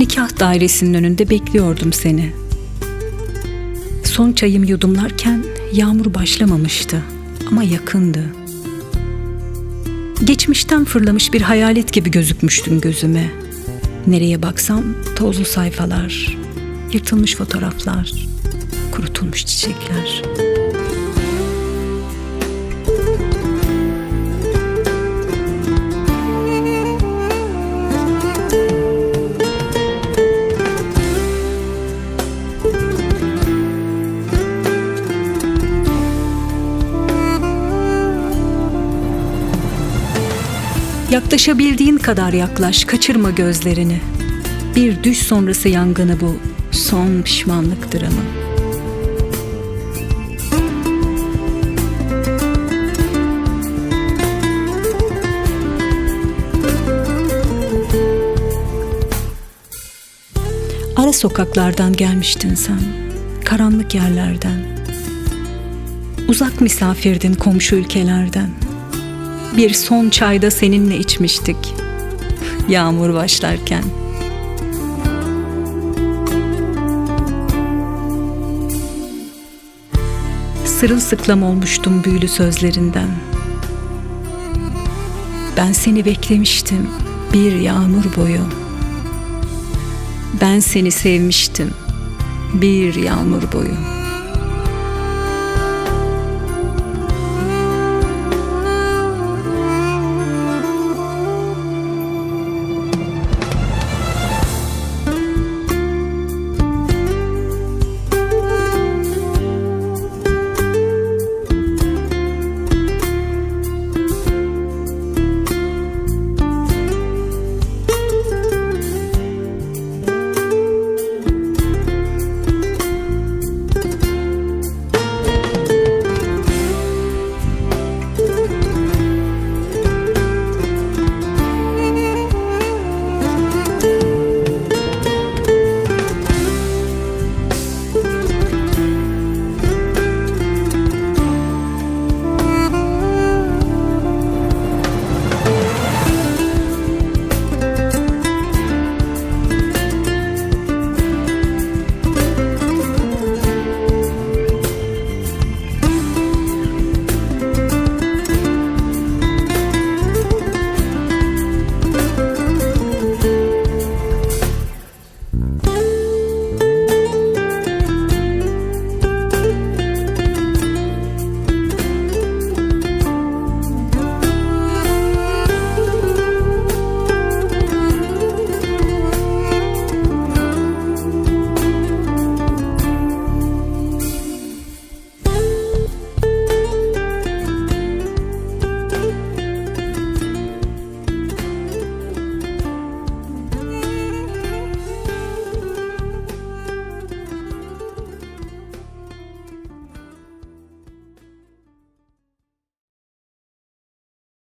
Nikah dairesinin önünde bekliyordum seni. Son çayımı yudumlarken yağmur başlamamıştı ama yakındı. Geçmişten fırlamış bir hayalet gibi gözükmüştün gözüme. Nereye baksam tozlu sayfalar, yırtılmış fotoğraflar, kurutulmuş çiçekler. Yaklaşabildiğin kadar yaklaş, kaçırma gözlerini. Bir düş sonrası yangını bu, son pişmanlık dramı. Ara sokaklardan gelmiştin sen, karanlık yerlerden. Uzak misafirdin komşu ülkelerden. Bir son çayda seninle içmiştik. Yağmur başlarken. Sırılsıklam olmuştum büyülü sözlerinden. Ben seni beklemiştim bir yağmur boyu. Ben seni sevmiştim bir yağmur boyu.